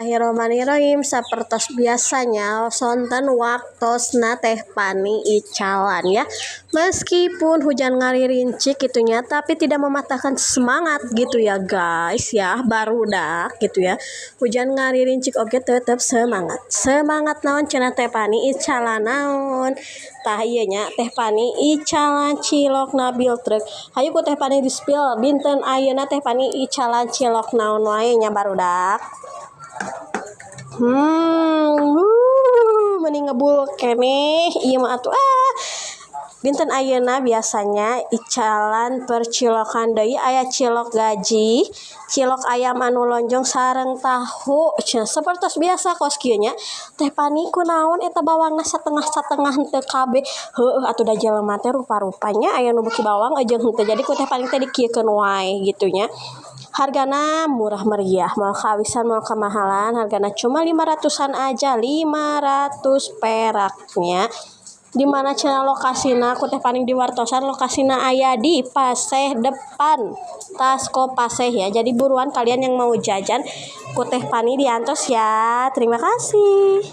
Bismillahirrahmanirrahim. Sapertos biasanya, sonten waktosna Teh Pani icalan ya. Meskipun hujan ngarincik gitu nya, tapi tidak mematahkan semangat gitu ya, guys, ya, barudak gitu ya. Hujan ngarincik oke, tetap semangat. Semangat naon cenah? Teh Pani icalan naon tah ieu nya? Teh Pani icalan cilok Nabil Truk. Hayu ku Teh Pani di spill dinten ayeuna Teh Pani icalan cilok naon wae nya, barudak. Mending ngebul keneh ieu mah atuh ah. Dinten ayeuna biasanya icalan percilokan deui, aya cilok gaji, cilok ayam anu lonjong sareng tahu cenah. Sapertos biasa kos kieu nya. Teh Pani, kunaon eta bawangna satengah-satengah, henteu kabeh? Heueuh atuh, da jelema teh rupa-rupanya, aya nu beuki bawang jeung henteu, jadi ku Teh Pani teh dikieukeun wae gitu nya. Hargana murah meriah, moal kehabisan, moal kemahalan, hargana cuma 500-an aja, 500 peraknya. Di mana cenah lokasina? Ku Teh Pani diwartosan, lokasina aya di Paseh, depan Tasko Paseh ya. Jadi buruan kalian yang mau jajan ku Teh Pani diantos ya. Terima kasih.